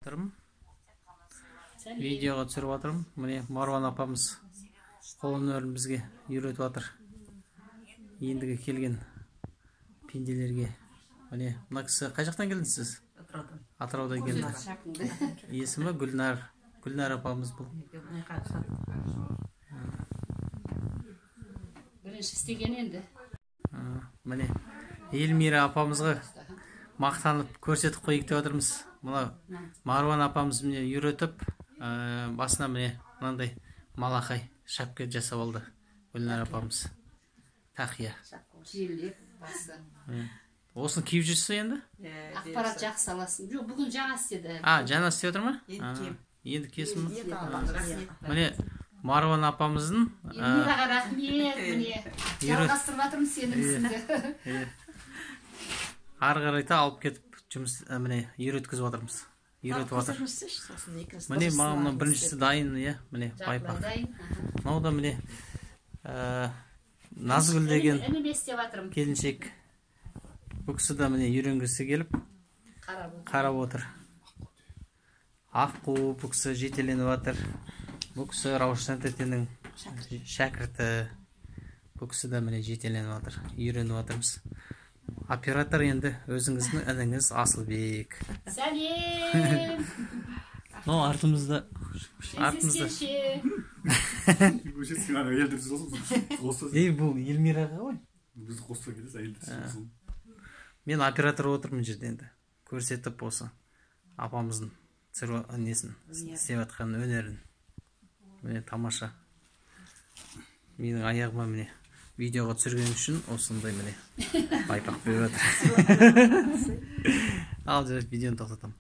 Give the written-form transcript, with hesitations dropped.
Тұрмын. Видеоға түсіріп жатырмын. Міне, Маруан апамыз қолөнерін бізге үйретіп жатыр. Ендігі келген пенделерге. Міне, мына кісі, қай жақтан келдіңіз сіз? Атыраудан. Атыраудан келді. Есімі Гүлнар. Гүлнар апамыз бұл. Бірінші істеген енді. Міне, Эльмира апамызға мақтанып көрсетіп қояйық деп жатырмыз. Мына Маруан апамыз міне үйретіп, басына міне мынандай малақай шапка жасап алды Гүлнар апамыз. Тақия. Желеп басы. Осыны киіп жүрсіз енді? Ақпарат жақсы аласың. Жоқ, бүгін жаңа істеді. А, жаңа істеп отыр ма? Енді киемін. Енді киесің ба? Міне, Маруан апамыздың Эльмираға рахмет, міне. Жалғастырып жатырмын сенің ісіңді. Ары қарай та алып кетіп жұмыс, міне, үйреткізіп жатырмыз. Үйретіп жатыр. Міне, маған мына біріншісі дайын, иә, міне, байпақ. Мынау да міне, Назгүл деген Інім істеп жатырмын. келіншек. Бұл кісі де міне үйренгісі келіп қарап отыр. Аққу бұл кісі жетеленіп жатыр. Бұл кісі Раушан тәтенің шәкірті. Бұл кісі де міне жетеленіп жатыр. Үйреніп жатырмыз. Оператор енді өзіңіздің ініңіз Асылбек. Сәлем. Мынау артымызда, артымызда. Ей, бұл Эльмираға ғой. Бізді қосса кетесіз, әйелдер. Мен оператор отырмын жерде енді. Көрсетіп осы апамыздың несін, істеп жатқан өнерін. Міне, тамаша. Менің аяғыма міне видеоға түсірген үшін осындай міне байпақ беріп жатыр. Ал, жарайды, видеоны тоқтатамын.